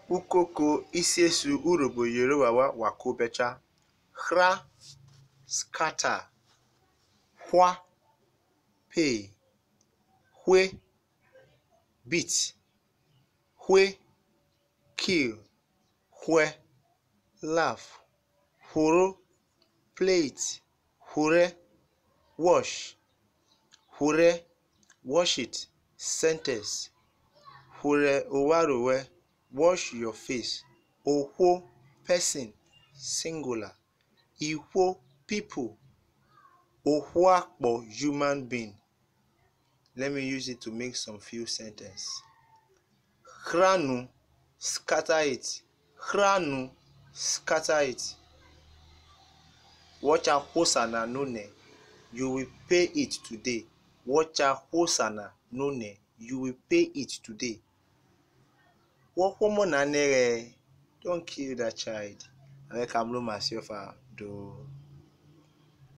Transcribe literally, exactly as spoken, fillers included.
Ukoko isiesu Urhobo yere ovwan wa ko bẹcha. Hra, scatter. Hwa, pay. Hwe, beat. Hwe, kill. Hwẹ, laugh. Hworo, play it. Hwurẹ, wash. Hwurẹ, wash it. Sentence. Hwurẹ opharo wẹ, wash your face. Ohwo, person, singular. Ihwo, people. Ohwo akpọ, human being. Let me use it to make some few sentences. Hra nu, scatter it. Hra nu, scatter it. Wọ cha hwosa na nonẹ, you will pay it today. Wọ cha hwosa na nonẹ, you will pay it today. Wọ hwe ọmọ na nẹrhẹ, don't kill that child. Avwẹ ka mrẹ oma siọfa do.